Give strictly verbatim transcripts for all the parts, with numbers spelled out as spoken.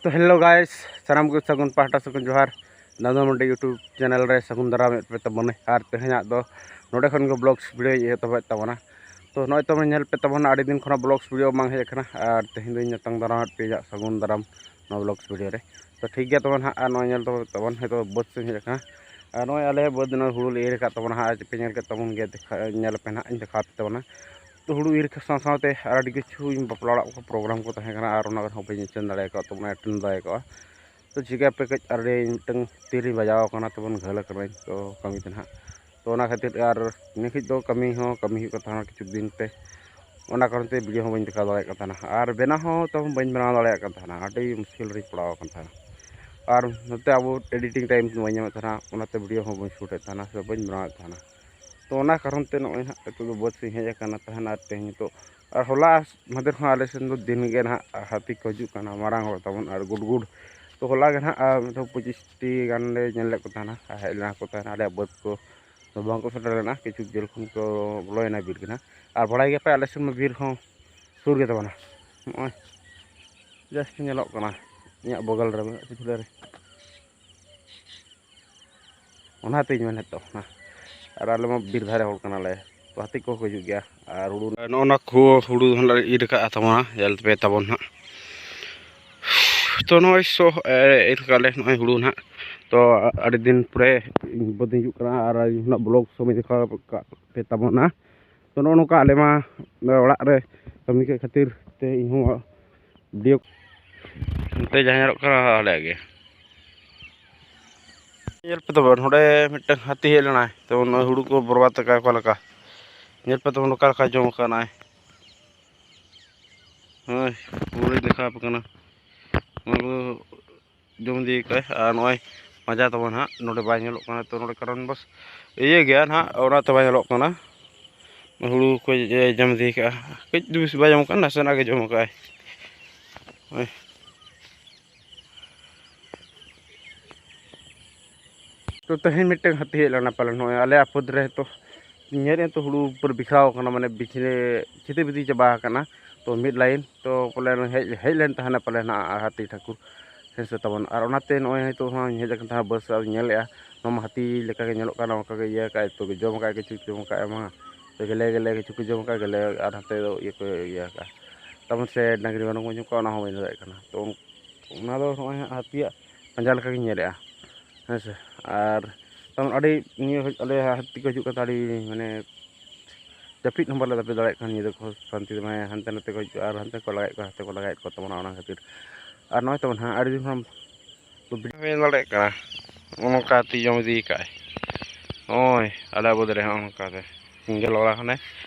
ᱛᱚ hello guys, ᱥᱟᱱᱟᱢ ᱠᱚ ᱥᱟᱹᱜᱩᱱ ᱯᱟᱦᱴᱟ ᱥᱮᱫ ᱠᱷᱚᱱ ᱡᱚᱦᱟᱨ᱾ ᱫᱟᱫᱟ ᱢᱟᱱᱰᱤ YouTube channel ᱨᱮ ᱥᱟᱹᱜᱩᱱ ᱫᱟᱨᱟᱢᱮᱫ ᱯᱮ ᱛᱟᱵᱚᱱᱟ᱾ ᱟᱨ ᱛᱮᱦᱮᱧᱟᱜ ᱫᱚ ᱱᱚᱰᱮ ᱠᱷᱚᱱ ᱜᱮ vlogs video ᱤᱧ ᱮᱛᱚᱦᱚᱵᱮᱫ ᱛᱟᱵᱚᱱᱟ᱾ ᱛᱚ ᱱᱚᱜᱼᱚᱭ ᱛᱚᱵᱮ ᱧᱮᱞ ᱯᱮ ᱛᱟᱵᱚᱱᱟ, ᱟᱹᱰᱤ ᱫᱤᱱ ᱠᱷᱚᱱᱟᱜ vlogs video ᱵᱟᱝ ᱦᱮᱡ ᱟᱠᱟᱱᱟ᱾ ᱟᱨ ᱛᱮᱦᱮᱧ ᱫᱚᱧ ᱧᱟᱛᱟᱝ ᱫᱟᱨᱟᱢᱮᱫ ᱯᱮᱭᱟ ᱥᱟᱹᱜᱩᱱ ᱫᱟᱨᱟᱢ ᱱᱚᱣᱟ vlogs video ᱨᱮ᱾ ᱛᱚ ᱴᱷᱤᱠ ᱜᱮᱭᱟ ᱛᱚᱵᱮ ᱱᱟᱦᱟᱜ, ᱟᱨ ᱱᱚᱜᱼᱚᱭ ᱧᱮᱞ ᱛᱟᱵᱚᱱ ᱛᱟᱵᱚᱱ ᱦᱚᱭᱛᱳ ᱵᱟᱹᱫᱽ ᱥᱮᱫ ᱤᱧ ᱦᱮᱡ ᱟᱠᱟᱱᱟ᱾ ᱟᱨ ᱱᱚᱜᱼᱚᱭ ᱟᱞᱮ ᱵᱟᱹᱫᱽ ᱱᱚᱜᱼᱚᱭ ᱦᱩᱲᱩ ᱞᱮ ᱮᱨ ᱟᱠᱟᱫ ᱛᱟᱵᱚᱱᱟ ᱦᱟᱸᱜ, ᱟᱨ ᱯᱮ ᱧᱮᱞ ᱠᱮᱫ ᱛᱟᱵᱚᱱ ᱜᱮᱭᱟ, ᱫᱮᱠᱷᱟ ᱧᱮᱞ ᱟᱯᱮ ᱱᱟᱦᱟᱜ, ᱤᱧ ᱫᱮᱠᱷᱟᱣ ᱟᱯᱮ ᱛᱟᱵᱚᱱᱟ᱾ ᱛᱚ ᱦᱩᱲᱩ ᱤᱨ ᱥᱟᱶ ᱥᱟᱶᱛᱮ ᱟᱨ ᱟᱹᱰᱤ ᱠᱤᱪᱷᱩ ᱤᱧ ᱵᱟᱯᱞᱟ ᱚᱲᱟᱜ ᱠᱚ program ᱠᱚ ᱛᱟᱦᱮᱸ ᱠᱟᱱᱟ, ᱟᱨ ᱚᱱᱟ ᱨᱮᱦᱚᱸ ᱵᱟᱹᱧ attend ᱫᱟᱲᱮ ᱟᱠᱟᱫ ᱛᱟᱵᱚᱱᱟ, attend ᱫᱟᱲᱮ ᱟᱠᱟᱫᱼᱟ᱾ ᱛᱚ ᱪᱤᱠᱟᱹᱯᱮ ᱠᱟᱹᱡ ᱟᱨ ᱢᱤᱫᱴᱟᱝ ᱛᱤᱨᱤᱧ ᱵᱟᱡᱟᱣ ᱟᱠᱟᱱᱟ, ᱛᱟᱵᱚᱱ ᱜᱷᱟᱹᱞ ᱟᱠᱟᱱᱟᱹᱧ ᱛᱚ ᱠᱟᱹᱢᱤ ᱛᱮ ᱱᱟᱦᱟᱜ᱾ ᱛᱚ ᱚᱱᱟ ᱠᱷᱟᱹᱛᱤᱨ ᱟᱨ ᱱᱤᱭᱟᱹ ᱠᱷᱚᱡ ᱫᱚ ᱠᱟᱹᱢᱤ ᱦᱚᱸ ᱠᱟᱹᱢᱤ ᱦᱩᱭᱩᱜ ᱠᱟᱱ ᱛᱟᱦᱮᱱᱟ ᱠᱤᱪᱷᱩ ᱫᱤᱱ ᱛᱮ, ᱚᱱᱟ ᱠᱟᱨᱚᱱ ᱛᱮ video ᱦᱚᱸ ᱵᱟᱹᱧ ᱫᱮᱠᱷᱟᱣ ᱫᱟᱲᱮᱭᱟᱜ ᱠᱟᱱ ᱛᱟᱦᱮᱱᱟ᱾ ᱟᱨ ᱵᱮᱱᱟᱣ ᱦᱚᱸ ᱛᱟᱵᱚᱱ ᱵᱟᱹᱧ ᱵᱮᱱᱟᱣ ᱫᱟᱲᱮᱭᱟᱜ ᱠᱟᱱ ᱛᱟᱦᱮᱱᱟ, ᱟᱹᱰᱤ ᱢᱩᱥᱠᱤᱞ ᱨᱤᱧ ᱯᱟᱲᱟᱣ ᱟᱠᱟᱱ ᱛᱟᱦᱮᱱᱟ᱾ ᱟᱨ ᱱᱚᱛᱮ ᱟᱵᱚ editing time ᱵᱟᱹᱧ ᱧᱟᱢᱮᱫ ᱛᱟᱦᱮᱱᱟ, ᱚᱱᱟᱛᱮ video ᱦᱚᱸ ᱵᱟᱹᱧ shoot ᱮᱫ ᱛᱟᱦᱮᱱᱟ ᱥᱮ ᱵᱟᱹᱧ ᱵᱮᱱᱟᱣᱮᱫ ᱛᱟᱦᱮᱱᱟ᱾ ᱛᱚ ᱚᱱᱟ ᱠᱟᱨᱚᱱ ᱛᱮ ᱱᱚᱜᱼᱚᱭ ᱦᱟᱸᱜ ᱱᱤᱛᱚᱜ ᱫᱚ ᱵᱟᱹᱫᱽ ᱥᱮᱫ ᱤᱧ ᱦᱮᱡ ᱟᱠᱟᱱᱟ ᱛᱟᱦᱮᱱ᱾ ᱟᱨ ᱛᱮᱦᱮᱧ ᱱᱤᱛᱚᱜ ᱟᱨ ᱦᱚᱞᱟ ᱢᱟᱫᱷᱮᱨ ᱦᱚᱸ ᱟᱞᱮ ᱥᱮᱱ ᱫᱚ ᱫᱤᱱ ᱜᱮ ᱱᱟᱦᱟᱜ ᱦᱟᱹᱛᱤ ᱠᱚ ᱦᱤᱡᱩᱜ ᱠᱟᱱᱟ, ᱢᱟᱨᱟᱝ ᱦᱚᱲ ᱛᱟᱵᱚᱱ ᱟᱨ ᱜᱩᱰ ᱜᱩᱰ᱾ ᱛᱚ ᱦᱚᱞᱟ ᱜᱮ ᱱᱟᱦᱟᱜ ᱟᱨ ᱢᱤᱫᱴᱟᱝ ᱯᱚᱸᱪᱤᱥ ᱴᱤ ᱜᱟᱱ ᱞᱮ ᱧᱮᱞ ᱞᱮᱫ ᱠᱚ ᱛᱟᱦᱮᱱᱟ, ᱟᱨ ᱦᱮᱡ ᱞᱮᱱᱟ ᱠᱚ ᱛᱟᱦᱮᱱᱟ ᱟᱞᱮᱭᱟᱜ ᱵᱟᱹᱫᱽ ᱠᱚ᱾ ᱛᱚ ᱵᱟᱝ ᱠᱚ ᱥᱮᱴᱮᱨ ᱞᱮᱱᱟ, ᱠᱤᱪᱷᱩ ᱡᱷᱟᱹᱞ ᱠᱷᱚᱱ ᱠᱚ ᱵᱚᱞᱚᱭᱮᱱᱟ ᱵᱤᱨ ᱜᱮ ᱱᱟᱦᱟᱜ᱾ ᱟᱨ ᱵᱟᱲᱟᱭ ᱜᱮᱭᱟᱯᱮ ᱟᱞᱮ ᱥᱮᱱ ᱢᱟ ᱵᱤᱨ ᱦᱚᱸ ᱥᱩᱨ ᱜᱮ ᱛᱟᱵᱚᱱᱟ᱾ ᱱᱚᱜᱼᱚᱭ just ᱧᱮᱞᱚᱜ ᱠᱟᱱᱟ ᱤᱧᱟᱹᱜ ᱵᱚᱜᱚᱞ ᱨᱮ ᱢᱮᱱᱟᱜ ᱯᱤᱪᱷᱞᱟᱹ ᱨᱮ᱾ ᱚᱱᱟᱛᱤᱧ ᱢᱮᱱᱮᱫ ᱛᱟᱵᱚᱱᱟ, ᱟᱨ ᱟᱞᱮ ᱢᱟ ᱵᱤᱨ ᱫᱷᱟᱨᱮ ᱦᱚᱲ ᱠᱟᱱᱟᱞᱮ, ᱛᱚ ᱦᱟᱹᱛᱤ ᱠᱚᱦᱚᱸ ᱠᱚ ᱦᱤᱡᱩᱜ ᱜᱮᱭᱟ᱾ ᱟᱨ ᱦᱩᱲᱩ, ᱱᱚᱜᱼᱚ ᱱᱚᱣᱟ ᱠᱚ ᱦᱩᱲᱩ ᱦᱚᱸᱞᱮ ᱤᱨ ᱟᱠᱟᱫᱼᱟ ᱛᱟᱵᱚᱱᱟ, ᱧᱮᱞ ᱯᱮ ᱛᱟᱵᱚᱱ ᱦᱟᱸᱜ᱾ ᱛᱚ ᱱᱚᱜᱼᱚᱭ ᱥᱚ, ᱮ, ᱤᱨ ᱠᱟᱜᱼᱟ ᱞᱮ ᱱᱚᱜᱼᱚᱭ ᱦᱩᱲᱩ ᱱᱟᱦᱟᱜ᱾ ᱛᱚ ᱟᱹᱰᱤ ᱫᱤᱱ ᱯᱚᱨᱮ ᱵᱟᱹᱫᱽ ᱤᱧ ᱦᱤᱡᱩᱜ ᱠᱟᱱᱟ, ᱟᱨ ᱤᱧ ᱦᱚᱸ ᱱᱟᱜ vlog ᱥᱚᱢᱚᱭ ᱫᱮᱠᱷᱟᱣ ᱠᱟᱜ ᱯᱮ ᱛᱟᱵᱚᱱᱟ᱾ ᱛᱚ ᱱᱚᱜᱼᱚ ᱱᱚᱝᱠᱟ ᱟᱞᱮ ᱢᱟ ᱚᱲᱟᱜ ᱨᱮ ᱠᱟᱹᱢᱤ ᱠᱮᱫ ᱠᱷᱟᱹᱛᱤᱨ ᱛᱮ ᱤᱧ ᱦᱚᱸ video ᱱᱚᱛᱮ ᱡᱟᱦᱟᱸ ᱧᱮᱞᱚᱜ ᱠᱟᱱᱟ ᱟᱞᱮᱭᱟᱜ ᱜᱮ᱾ ᱧᱮᱞ ᱯᱮ ᱛᱚᱵᱮ ᱱᱚᱰᱮ ᱢᱤᱫᱴᱟᱝ ᱦᱟᱹᱛᱤ ᱦᱮᱡ ᱞᱮᱱᱟᱭ, ᱛᱚ ᱱᱚᱜᱼᱚᱭ ᱦᱩᱲᱩ ᱠᱚ ᱵᱚᱨᱵᱟᱫ ᱟᱠᱟᱫ ᱚᱠᱟ ᱞᱮᱠᱟ᱾ ᱧᱮᱞ ᱯᱮ ᱛᱚᱵᱮ ᱱᱚᱝᱠᱟ ᱞᱮᱠᱟ ᱡᱚᱢ ᱟᱠᱟᱫ ᱱᱚᱜᱼᱚᱭ᱾ ᱦᱳᱭ, ᱯᱩᱨᱟᱹᱧ ᱫᱮᱠᱷᱟᱣ ᱟᱯᱮ ᱠᱟᱱᱟ᱾ ᱱᱚᱣᱟ ᱠᱚᱫᱚ ᱡᱚᱢ ᱤᱫᱤ ᱠᱟᱜᱼᱟᱭ᱾ ᱟᱨ ᱱᱚᱜᱼᱚᱭ ᱯᱟᱸᱡᱟ ᱛᱟᱵᱚᱱ ᱦᱟᱸᱜ ᱱᱚᱰᱮ ᱵᱟᱭ ᱧᱮᱞᱚᱜ ᱠᱟᱱᱟ, ᱛᱚ ᱱᱚᱰᱮ ᱠᱟᱨᱚᱱ ᱵᱚᱥ ᱤᱭᱟᱹ ᱜᱮᱭᱟ ᱱᱟᱦᱟᱜ, ᱚᱱᱟᱛᱮ ᱵᱟᱭ ᱧᱮᱞᱚᱜ ᱠᱟᱱᱟ᱾ ᱦᱩᱲᱩ ᱠᱚ ᱡᱚᱢ ᱤᱫᱤ ᱠᱟᱜᱼᱟ, ᱠᱟᱹᱡ ᱫᱚ ᱵᱮᱥᱤ ᱵᱟᱭ ᱡᱚᱢ ᱠᱟᱜᱼᱟ, ᱱᱟᱥᱮᱱᱟᱜ ᱜᱮ ᱡᱚᱢ ᱠᱟᱜᱼᱟᱭ᱾ ᱱᱚᱜᱼᱚᱭ᱾ ᱛᱚ ᱛᱮᱦᱮᱧ ᱢᱤᱫᱴᱟᱝ ᱦᱟᱹᱛᱤ ᱦᱮᱡ ᱞᱮᱱᱟ ᱯᱟᱞᱮᱱ ᱱᱚᱜᱼᱚᱭ ᱟᱞᱮ ᱟᱯᱚᱫ ᱨᱮ᱾ ᱛᱚ ᱧᱮᱞᱮᱫ ᱛᱚ ᱦᱩᱲᱩ ᱯᱩᱨᱟᱹ ᱵᱤᱠᱷᱨᱟᱣ ᱟᱠᱟᱱᱟ, ᱢᱟᱱᱮ ᱵᱤᱪᱷᱞᱟᱹ ᱪᱷᱤᱛᱤ ᱵᱤᱛᱤ ᱪᱟᱵᱟ ᱟᱠᱟᱱᱟ᱾ ᱛᱚ ᱢᱤᱫ ᱞᱟᱭᱤᱱ ᱛᱚ ᱯᱟᱞᱮ ᱦᱮᱡ ᱦᱮᱡ ᱞᱮᱱ ᱛᱟᱦᱮᱱᱟ ᱯᱟᱞᱮ ᱱᱟᱜ ᱦᱟᱹᱛᱤ ᱴᱷᱟᱹᱠᱩᱨ, ᱦᱮᱸ ᱥᱮ ᱛᱟᱵᱚᱱ᱾ ᱟᱨ ᱚᱱᱟᱛᱮ ᱱᱚᱜᱼᱚᱭ ᱱᱤᱛᱚᱜ ᱦᱚᱸ ᱦᱮᱡ ᱟᱠᱟᱱ ᱛᱟᱦᱮᱱᱟ ᱵᱟᱥ ᱟᱨ ᱧᱮᱞᱮᱫᱼᱟ, ᱱᱚᱣᱟ ᱢᱟ ᱦᱟᱹᱛᱤ ᱞᱮᱠᱟᱜᱮ ᱧᱮᱞᱚᱜ ᱠᱟᱱᱟ, ᱚᱱᱠᱟᱜᱮ ᱤᱭᱟᱹ ᱠᱟᱜᱼᱟᱭ, ᱛᱚ ᱡᱚᱢ ᱠᱟᱜᱼᱟᱭ, ᱠᱤᱪᱷᱩ ᱡᱚᱢ ᱠᱟᱜᱼᱟᱭ ᱢᱟ, ᱛᱚ ᱜᱮᱞᱮ ᱜᱮᱞᱮ ᱠᱤᱪᱷᱩ ᱠᱚ ᱡᱚᱢ ᱠᱟᱜᱼᱟ, ᱜᱮᱞᱮ ᱟᱨ ᱦᱟᱱᱛᱮ ᱫᱚ ᱤᱭᱟᱹ ᱠᱚ ᱤᱭᱟᱹ ᱠᱟᱜᱼᱟ, ᱛᱟᱵᱚᱱ ᱥᱮ ᱰᱟᱹᱝᱨᱤ ᱢᱮᱨᱚᱢ ᱠᱚ ᱡᱚᱢ ᱠᱟᱜᱼᱟ, ᱚᱱᱟ ᱦᱚᱸ ᱵᱟᱹᱧ ᱞᱟᱹᱭ ᱫᱟᱲᱮᱭᱟᱜ ᱠᱟᱱᱟ᱾ ᱛᱚ ᱚᱱᱟ ᱫᱚ ᱱᱚᱜᱼᱚᱭ ᱦᱟᱸᱜ ᱦᱟᱹᱛᱤᱭᱟᱜ ᱯᱟᱸᱡᱟ ᱞᱮᱠᱟᱜᱤᱧ ᱧᱮᱞᱮᱫᱼᱟ, ᱦᱮᱸ ᱥᱮ᱾ ᱟᱨ ᱛᱟᱵᱚᱱ ᱟᱹᱰᱤ ᱱᱤᱭᱟᱹ ᱟᱞᱮ ᱦᱟᱹᱛᱤ ᱠᱚ ᱦᱤᱡᱩᱜ ᱠᱟᱱ ᱛᱟᱦᱮᱸ, ᱟᱹᱰᱤ ᱢᱟᱱᱮ ᱡᱟᱹᱯᱤᱫ ᱦᱚᱸ ᱵᱟᱞᱮ ᱡᱟᱹᱯᱤᱫ ᱫᱟᱲᱮᱭᱟᱜ ᱠᱟᱱᱟ ᱧᱤᱫᱟᱹ ᱠᱚ ᱥᱟᱱᱛᱤ ᱛᱮ, ᱢᱟᱱᱮ ᱦᱟᱱᱛᱮ ᱱᱟᱛᱮ ᱠᱚ ᱦᱤᱡᱩᱜᱼᱟ ᱟᱨ ᱦᱟᱱᱛᱮ ᱠᱚ ᱞᱟᱜᱟᱭᱮᱫ ᱠᱚᱣᱟ, ᱦᱟᱱᱛᱮ ᱠᱚ ᱞᱟᱜᱟᱭᱮᱫ ᱠᱚ ᱛᱟᱵᱚᱱᱟ᱾ ᱚᱱᱟ ᱠᱷᱟᱹᱛᱤᱨ ᱟᱨ ᱱᱚᱜᱼᱚᱭ ᱛᱟᱵᱚᱱ ᱦᱟᱸᱜ ᱟᱹᱰᱤ ᱫᱤᱱ ᱠᱷᱚᱱ ᱵᱟᱹᱧ ᱧᱮᱞ ᱫᱟᱲᱮᱭᱟᱜ ᱠᱟᱱᱟ, ᱱᱚᱜᱼᱚ ᱱᱚᱝᱠᱟ ᱦᱟᱹᱛᱤ ᱡᱚᱢ ᱤᱫᱤ ᱠᱟᱜᱼᱟᱭ᱾ ᱱᱚᱜᱼᱚᱭ ᱟᱞᱮ ᱵᱟᱹᱫᱽ ᱨᱮ ᱦᱚᱸᱜᱼᱚ ᱱᱚᱝᱠᱟ ᱛᱮ ᱥᱤᱝᱜᱮᱞ ᱵᱟᱞᱟ ᱠᱷᱟᱱᱮ,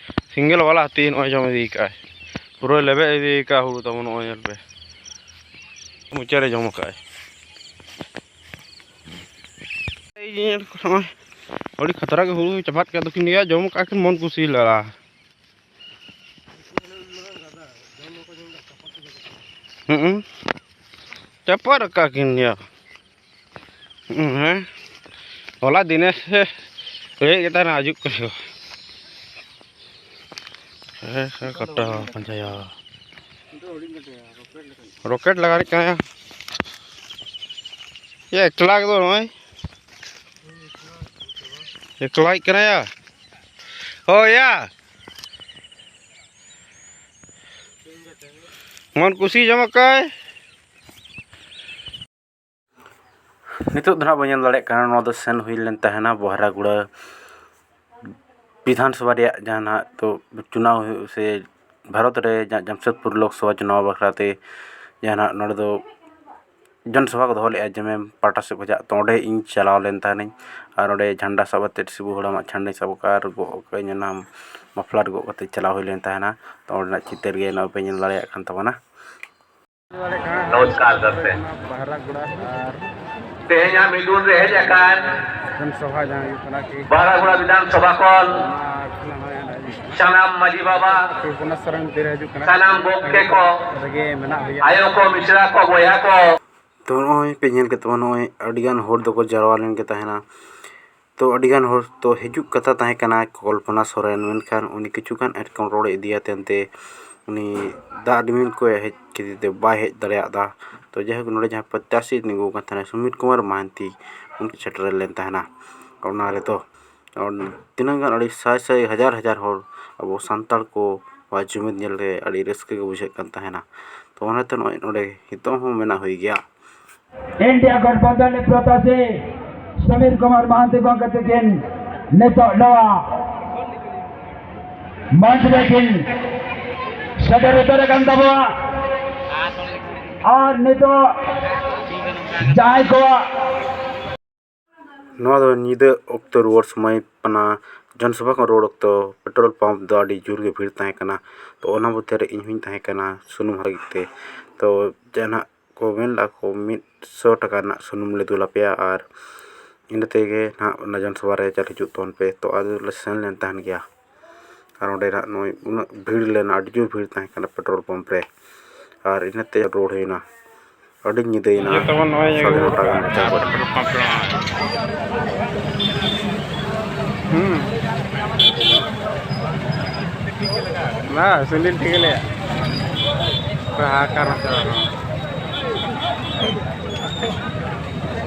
ᱥᱤᱝᱜᱮᱞ ᱵᱟᱞᱟ ᱦᱟᱹᱛᱤ ᱱᱚᱜᱼᱚᱭ ᱡᱚᱢ ᱤᱫᱤ ᱠᱟᱜᱼᱟᱭ, ᱯᱩᱨᱟᱹᱭ ᱞᱮᱵᱮᱫ ᱤᱫᱤ ᱠᱟᱜᱼᱟ ᱦᱩᱲᱩ ᱛᱟᱵᱚᱱ᱾ ᱱᱚᱜᱼᱚᱭ ᱧᱮᱞ ᱯᱮ, ᱢᱚᱪᱟᱨᱮ ᱡᱚᱢ ᱠᱟᱜᱼᱟᱭ᱾ ᱮᱭ ᱧᱮᱞ ᱠᱚ ᱱᱚᱜᱼᱚᱭ ᱟᱹᱰᱤ ᱠᱷᱟᱛᱨᱟ ᱜᱮ ᱦᱩᱲᱩ ᱪᱟᱯᱟᱫ ᱠᱟᱜ ᱫᱚᱠᱤᱱ ᱜᱮᱭᱟ, ᱡᱚᱢ ᱠᱟᱜᱼᱟ ᱠᱤᱱ ᱢᱚᱱ ᱠᱩᱥᱤ ᱞᱟᱲᱟ᱾ ᱦᱩᱸ, ᱪᱟᱯᱟᱫ ᱟᱠᱟᱫ ᱠᱤᱱ ᱜᱮᱭᱟ᱾ ᱦᱩᱸ, ᱦᱮᱸ, ᱦᱚᱞᱟ ᱫᱤᱱᱮᱥ ᱥᱮ ᱦᱮᱡ ᱠᱟᱛᱮ ᱦᱤᱡᱩᱜ ᱠᱟᱱᱟ᱾ ᱦᱮᱸ, ᱦᱮᱸ, ᱠᱟᱴᱟ ᱯᱟᱸᱡᱟᱭᱟ᱾ ᱨᱚᱠᱮᱴ ᱞᱟᱜᱟᱣ ᱠᱟᱱᱟ᱾ ᱭᱟ, ᱮᱠᱞᱟ ᱜᱮᱫᱚ ᱱᱚᱜᱼᱚᱭ᱾ ᱮᱠᱞᱟᱭ ᱠᱟᱱᱟ ᱭᱟ᱾ ᱦᱳᱭ ᱭᱟ᱾ ᱢᱚᱱ ᱠᱩᱥᱤ ᱡᱚᱢ ᱠᱟᱭ᱾ ᱱᱤᱛᱚᱜ ᱫᱚ ᱱᱟᱦᱟᱜ ᱵᱚᱱ ᱧᱮᱞ ᱫᱟᱲᱮᱭᱟᱜ ᱠᱟᱱᱟ, ᱱᱚᱣᱟ ᱫᱚ ᱥᱮᱱ ᱦᱩᱭ ᱞᱮᱱ ᱛᱟᱦᱮᱱᱟ ᱵᱚᱦᱨᱟᱜᱩᱲᱟᱹ ᱵᱤᱫᱷᱟᱱ ᱥᱚᱵᱷᱟ ᱨᱮᱭᱟᱜ ᱡᱟᱦᱟᱸ ᱱᱟᱦᱟᱜ ᱛᱚ ᱪᱩᱱᱟᱣ ᱦᱩᱭᱩᱜ ᱥᱮ ᱵᱷᱟᱨᱚᱛ ᱨᱮ ᱡᱟᱦᱟᱸ ᱡᱟᱢᱥᱮᱫᱽᱯᱩᱨ ᱞᱳᱠ ᱥᱚᱵᱷᱟ ᱪᱩᱱᱟᱣ ᱵᱟᱠᱷᱨᱟ ᱛᱮ ᱡᱟᱦᱟᱸ ᱱᱟᱦᱟᱜ ᱱᱚᱰᱮ ᱫᱚ ᱡᱚᱱ ᱥᱚᱵᱷᱟ ᱠᱚ ᱫᱚᱦᱚ ᱞᱮᱫᱼᱟ ᱡᱮᱢᱮᱢ ᱯᱟᱦᱴᱟ ᱥᱮᱫ ᱠᱷᱚᱱᱟᱜ, ᱛᱚ ᱚᱸᱰᱮ ᱤᱧ ᱪᱟᱞᱟᱣ ᱞᱮᱱ ᱛᱟᱦᱮᱱᱟᱹᱧ᱾ ᱟᱨ ᱚᱸᱰᱮ ᱡᱷᱟᱱᱰᱟ ᱥᱟᱵ ᱠᱟᱛᱮᱫ ᱥᱤᱵᱩ ᱦᱟᱲᱟᱢᱟᱜ ᱡᱷᱟᱱᱰᱟᱧ ᱥᱟᱵ ᱟᱠᱟᱫᱼᱟ ᱟᱨ ᱜᱚᱜ ᱟᱠᱟᱫᱟᱹᱧ ᱚᱱᱟ ᱢᱟᱯᱷᱞᱟᱨ ᱜᱚᱜ ᱠᱟᱛᱮᱫ ᱪᱟᱞᱟᱣ ᱦᱩᱭ ᱞᱮᱱ ᱛᱟᱦᱮᱱᱟ᱾ ᱛᱚ ᱚᱸᱰᱮᱱᱟᱜ ᱪᱤᱛᱟᱹᱨ ᱜᱮ ᱱᱚᱜᱼᱚᱭ ᱯᱮ ᱧᱮᱞ ᱫᱟᱲᱮᱭᱟᱜ ᱠᱟᱱ ᱛᱟᱵᱚᱱᱟ᱾ ᱱᱚᱢᱚᱥᱠᱟᱨ ᱠᱟᱨᱛᱮ ᱦᱮᱸ, ᱵᱟᱦᱨᱟᱜᱩᱲᱟ ᱟᱨ ᱛᱮᱦᱮᱧᱟᱜ ᱢᱤᱫᱩᱱ ᱨᱮ ᱦᱮᱡ ᱟᱠᱟᱱ ᱡᱚᱱ ᱥᱚᱵᱷᱟ ᱡᱟᱦᱟᱸ ᱦᱩᱭᱩᱜ ᱠᱟᱱᱟ ᱠᱤ ᱵᱟᱦᱨᱟᱜᱩᱲᱟ ᱵᱤᱫᱷᱟᱱ ᱥᱚᱵᱷᱟ ᱠᱷᱚᱱ ᱚᱱᱟ ᱠᱷᱚᱱᱟᱜ ᱦᱚᱸ ᱦᱮᱡ ᱟᱠᱟᱱᱟ᱾ ᱥᱟᱱᱟᱢ ᱢᱟᱹᱡᱷᱤ ᱵᱟᱵᱟ, ᱠᱚᱞᱯᱚᱱᱟ ᱥᱚᱨᱮᱱ ᱛᱤᱨᱮ ᱦᱤᱡᱩᱜ ᱠᱟᱱᱟ, ᱥᱟᱱᱟᱢ ᱜᱚᱢᱠᱮ ᱠᱚ, ᱨᱮᱜᱮ ᱢᱮᱱᱟᱜ ᱞᱮᱭᱟ᱾ ᱟᱭᱳ ᱠᱚ, ᱢᱤᱥᱨᱟ ᱠᱚ, ᱵᱚᱭᱦᱟ ᱠᱚ᱾ ᱛᱚ ᱱᱚᱜᱼᱚᱭ ᱯᱮ ᱧᱮᱞ ᱠᱮᱫ ᱛᱟᱵᱚᱱᱟ, ᱱᱚᱜᱼᱚᱭ ᱟᱹᱰᱤᱜᱟᱱ ᱦᱚᱲ ᱫᱚᱠᱚ ᱡᱟᱨᱣᱟ ᱞᱮᱱ ᱜᱮ ᱛᱟᱦᱮᱱᱟ᱾ ᱛᱚ ᱟᱹᱰᱤᱜᱟᱱ ᱦᱚᱲ ᱛᱚ ᱦᱤᱡᱩᱜ ᱠᱟᱛᱷᱟ ᱛᱟᱦᱮᱸ ᱠᱟᱱᱟ ᱠᱚᱞᱯᱚᱱᱟ ᱥᱚᱨᱮᱱ, ᱢᱮᱱᱠᱷᱟᱱ ᱩᱱᱤ ᱠᱤᱪᱷᱩᱜᱟᱱ ᱮᱴᱠᱮᱴᱚᱬᱮ ᱤᱫᱤᱭᱟᱛᱮᱱ ᱛᱮ ᱩᱱᱤ ᱫᱟᱜ ᱨᱤᱢᱤᱞ ᱠᱚ ᱦᱮᱡ ᱠᱷᱟᱹᱛᱤᱨ ᱛᱮ ᱵᱟᱭ ᱦᱮᱡ ᱫᱟᱲᱮᱭᱟᱫᱟ᱾ ᱛᱚ ᱡᱟᱭᱦᱳᱠ, ᱱᱚᱰᱮ ᱡᱟᱦᱟᱸ ᱯᱨᱚᱛᱭᱟᱥᱤ ᱛᱤᱸᱜᱩ ᱟᱠᱟᱱ ᱛᱟᱦᱮᱱᱟ ᱥᱩᱢᱤᱨ ᱠᱩᱢᱟᱨ ᱢᱟᱦᱟᱱᱛᱤ, ᱩᱱᱤ ᱥᱮᱴᱮᱨ ᱞᱮᱱ ᱛᱟᱦᱮᱱᱟ ᱚᱱᱟ ᱨᱮᱫᱚ᱾ ᱛᱤᱱᱟᱹᱜ ᱜᱟᱱ ᱟᱹᱰᱤ ᱥᱟᱭ ᱥᱟᱭ ᱦᱟᱡᱟᱨ ᱦᱟᱡᱟᱨ ᱦᱚᱲ ᱟᱵᱚ ᱥᱟᱱᱛᱟᱲ ᱠᱚᱣᱟᱜ ᱡᱩᱢᱤᱫ ᱧᱮᱞ ᱨᱮ ᱟᱹᱰᱤ ᱨᱟᱹᱥᱠᱟᱹ ᱜᱮ ᱵᱩᱡᱷᱟᱹᱜ ᱠᱟᱱ ᱛᱟᱦᱮᱱᱟ᱾ ᱛᱚ ᱚᱱᱟᱛᱮ ᱱᱚᱜᱼᱚᱭ ᱱᱚᱰᱮ ᱱᱤᱛᱚᱜ ᱦᱚᱸ ᱢᱮᱱᱟᱜ ᱦᱩᱭ ᱜᱮᱭᱟ᱾ ᱤᱱᱰᱤᱭᱟ ᱜᱚᱴᱷᱵᱚᱱᱫᱷᱚᱱ ᱨᱮ ᱯᱨᱚᱛᱭᱟᱥᱤ ᱥᱚᱢᱤᱨ ᱠᱩᱢᱟᱨ ᱢᱟᱦᱟᱱᱛᱤ ᱜᱚᱢᱠᱮ ᱛᱟᱹᱠᱤᱱ ᱱᱤᱛᱚᱜ ᱱᱚᱣᱟ ᱢᱚᱧᱪ ᱨᱮᱠᱤᱱ ᱥᱮᱴᱮᱨ ᱩᱛᱟᱹᱨ ᱟᱠᱟᱱ ᱛᱟᱵᱚᱣᱟ᱾ ᱟᱨ ᱱᱤᱛᱚᱜ ᱡᱟᱦᱟᱸᱭ ᱠᱚᱣᱟᱜ ᱱᱚᱣᱟ ᱫᱚ ᱧᱤᱫᱟᱹ ᱚᱠᱛᱚ ᱨᱩᱣᱟᱹᱲ ᱥᱚᱢᱚᱭ ᱠᱟᱱᱟ᱾ ᱡᱚᱱᱥᱚᱵᱷᱟ ᱠᱷᱚᱱ ᱨᱩᱣᱟᱹᱲ ᱚᱠᱛᱚ ᱯᱮᱴᱨᱳᱞ ᱯᱟᱢᱯ ᱫᱚ ᱟᱹᱰᱤ ᱡᱳᱨ ᱜᱮ ᱵᱷᱤᱲ ᱛᱟᱦᱮᱸ ᱠᱟᱱᱟ᱾ ᱛᱚ ᱚᱱᱟ ᱢᱚᱫᱽᱫᱷᱮ ᱨᱮ ᱤᱧ ᱦᱚᱸᱧ ᱛᱟᱦᱮᱸ ᱠᱟᱱᱟ ᱥᱩᱱᱩᱢ ᱞᱟᱹᱜᱤᱫ ᱛᱮ᱾ ᱛᱚ ᱡᱟᱦᱟᱱᱟᱜ ᱠᱚ ᱢᱮᱱ ᱞᱮᱫᱼᱟ ᱠᱚ ᱢᱤᱫ ᱥᱚ ᱴᱟᱠᱟ ᱨᱮᱱᱟᱜ ᱥᱩᱱᱩᱢ ᱞᱮ ᱫᱩᱞ ᱟᱯᱮᱭᱟ ᱟᱨ ᱤᱱᱟᱹ ᱛᱮᱜᱮ ᱱᱟᱦᱟᱜ ᱚᱱᱟ ᱡᱚᱱᱥᱚᱵᱷᱟ ᱨᱮ ᱪᱟᱞ ᱦᱤᱡᱩᱜ ᱛᱟᱵᱚᱱ ᱯᱮ᱾ ᱛᱚ ᱟᱫᱚ ᱞᱮ ᱥᱮᱱ ᱞᱮᱱ ᱛᱟᱦᱮᱱ ᱜᱮᱭᱟ᱾ ᱟᱨ ᱚᱸᱰᱮ ᱱᱟᱦᱟᱜ ᱱᱚᱜᱼᱚᱭ ᱩᱱᱟᱹᱜ ᱵᱷᱤᱲ ᱞᱮᱱᱟ, ᱟᱹᱰᱤ ᱡᱳᱨ ᱵᱷᱤᱲ ᱛᱟᱦᱮᱸ ᱠᱟᱱᱟ ᱯᱮᱴᱨᱳᱞ ᱯᱟᱢᱯ ᱨᱮ᱾ ᱟᱨ ᱤᱱᱟᱹᱛᱮ ᱨᱩᱣᱟᱹᱲ ᱦᱩᱭᱱᱟ᱾ ᱟᱹᱰᱤ ᱧᱤᱫᱟᱹᱭᱮᱱᱟ᱾ ᱡᱚᱛᱚ ᱵᱚᱱ ᱱᱚᱜᱼᱚᱭ ᱥᱟᱲᱮ ᱱᱚᱴᱟ ᱜᱟᱱ ᱵᱟᱡᱟᱣ ᱜᱚᱫ ᱮᱱᱟ᱾ ᱯᱮᱴᱨᱳᱞ ᱯᱟᱢᱯ ᱨᱮ᱾ ᱦᱩᱸ᱾ ᱵᱟᱥ, ᱩᱱᱫᱤᱱ ᱴᱷᱤᱠ ᱜᱮᱞᱮ᱾ ᱦᱟᱦᱟᱠᱟᱨ ᱢᱟᱪᱷᱟ᱾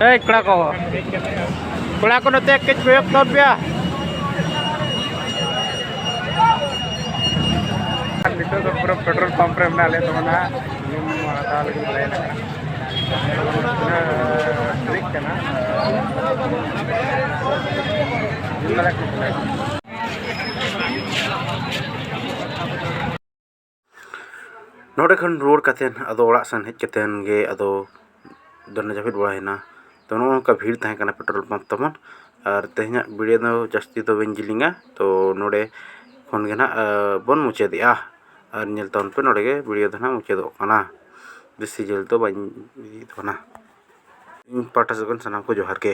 ᱮᱭ ᱠᱚᱲᱟ ᱠᱚ, ᱠᱚᱲᱟ ᱠᱚ ᱱᱚᱛᱮ ᱠᱟᱹᱡ ᱠᱚᱭᱚᱜ ᱛᱟᱵᱚᱱ ᱯᱮᱭᱟ᱾ ᱱᱤᱛᱚᱜ ᱫᱚ ᱯᱩᱨᱟᱹ ᱯᱮᱴᱨᱳᱞ ᱯᱟᱢᱯ ᱨᱮ ᱢᱮᱱᱟᱜ ᱞᱮᱭᱟ, ᱛᱟᱵᱚᱱᱟ ᱦᱟᱸᱜ ᱥᱩᱱᱩᱢ ᱦᱟᱛᱟᱣ ᱞᱟᱹᱜᱤᱫ ᱞᱮ ᱦᱮᱡ ᱟᱠᱟᱱᱟ᱾ ᱛᱤᱱᱟᱹᱜ ᱛᱟᱹᱨᱤᱠᱷ ᱠᱟᱱᱟ? ᱡᱩᱱ ᱵᱟᱨᱭᱟ ᱠᱚ ᱠᱷᱩᱞᱟᱹᱣ᱾ ᱱᱚᱰᱮ ᱠᱷᱚᱱ ᱨᱩᱣᱟᱹᱲ ᱠᱟᱛᱮᱫ ᱟᱫᱚ ᱚᱲᱟᱜ ᱥᱮᱱ ᱦᱮᱡ ᱠᱟᱛᱮᱫ ᱜᱮ ᱟᱫᱚ ᱫᱚᱢᱮ ᱡᱟᱹᱯᱤᱫ ᱵᱟᱲᱟᱭᱮᱱᱟ᱾ ᱛᱚ ᱱᱚᱜᱼᱚ ᱱᱚᱝᱠᱟ ᱵᱷᱤᱲ ᱛᱟᱦᱮᱸ ᱠᱟᱱᱟ ᱯᱮᱴᱨᱳᱞ ᱯᱟᱢᱯ ᱛᱟᱵᱚᱱ᱾ ᱟᱨ ᱛᱮᱦᱮᱧᱟᱜ ᱵᱷᱤᱰᱤᱭᱳ ᱫᱚ ᱡᱟᱹᱥᱛᱤ ᱫᱚ ᱵᱟᱹᱧ ᱡᱤᱞᱤᱧᱟ, ᱛᱚ ᱱᱚᱰᱮ ᱠᱷᱚᱱ ᱜᱮ ᱱᱟᱦᱟᱜ, ᱟᱸ, ᱵᱚᱱ ᱢᱩᱪᱟᱹᱫᱮᱜᱼᱟ᱾ ᱟᱨ ᱧᱮᱞ ᱛᱟᱵᱚᱱ ᱯᱮ, ᱱᱚᱰᱮ ᱜᱮ ᱵᱷᱤᱰᱤᱭᱳ ᱫᱚ ᱱᱟᱦᱟᱜ ᱢᱩᱪᱟᱹᱫᱚᱜ ᱠᱟᱱᱟ᱾ ᱵᱮᱥᱤ ᱡᱷᱟᱹᱞ ᱫᱚ ᱵᱟᱹᱧ ᱤᱫᱤᱭᱮᱫ ᱛᱟᱵᱚᱱᱟ᱾ ᱤᱧ ᱯᱟᱦᱴᱟ ᱥᱮᱫ ᱠᱷᱚᱱ ᱥᱟᱱᱟᱢ ᱠᱚ ᱡᱚᱦᱟᱨ ᱜᱮ᱾